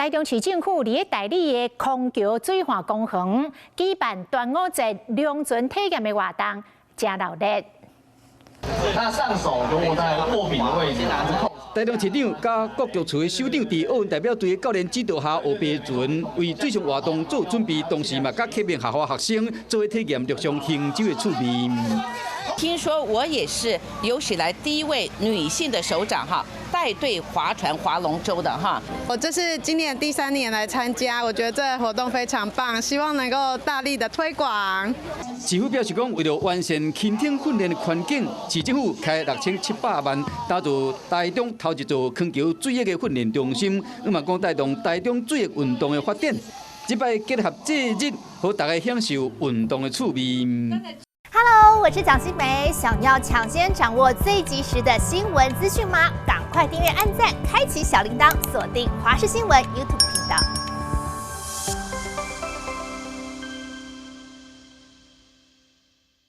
台中市政府佇咧大里的康橋水岸公園舉辦端午節龍船體驗的活動，誠熱鬧。那上手如果在握柄的位置。台中市長佮各局處的首長佇奧運代表隊的教練指導下，學白船為水上活動做準備，同時嘛佮啟明學校學生做伙體驗陸上行舟的趣味。聽說我也是有史來第一位女性的首長哈，帶隊划船划龍舟的哈。我這是今年第三年來參加，我覺得這個活動非常棒，希望能夠大力的推廣。市府表示講，為了完善輕艇訓練的環境，市政府開6700萬打造台中頭一座康橋水翼的訓練中心，希望講帶動台中水翼運動的發展。這擺結合節日，予大家享受運動的趣味。 Hello，我是蔣新梅，想要搶先掌握最及時的新聞資訊嗎？趕快訂閱、按讚、開啟小鈴鐺，鎖定華視新聞 YouTube。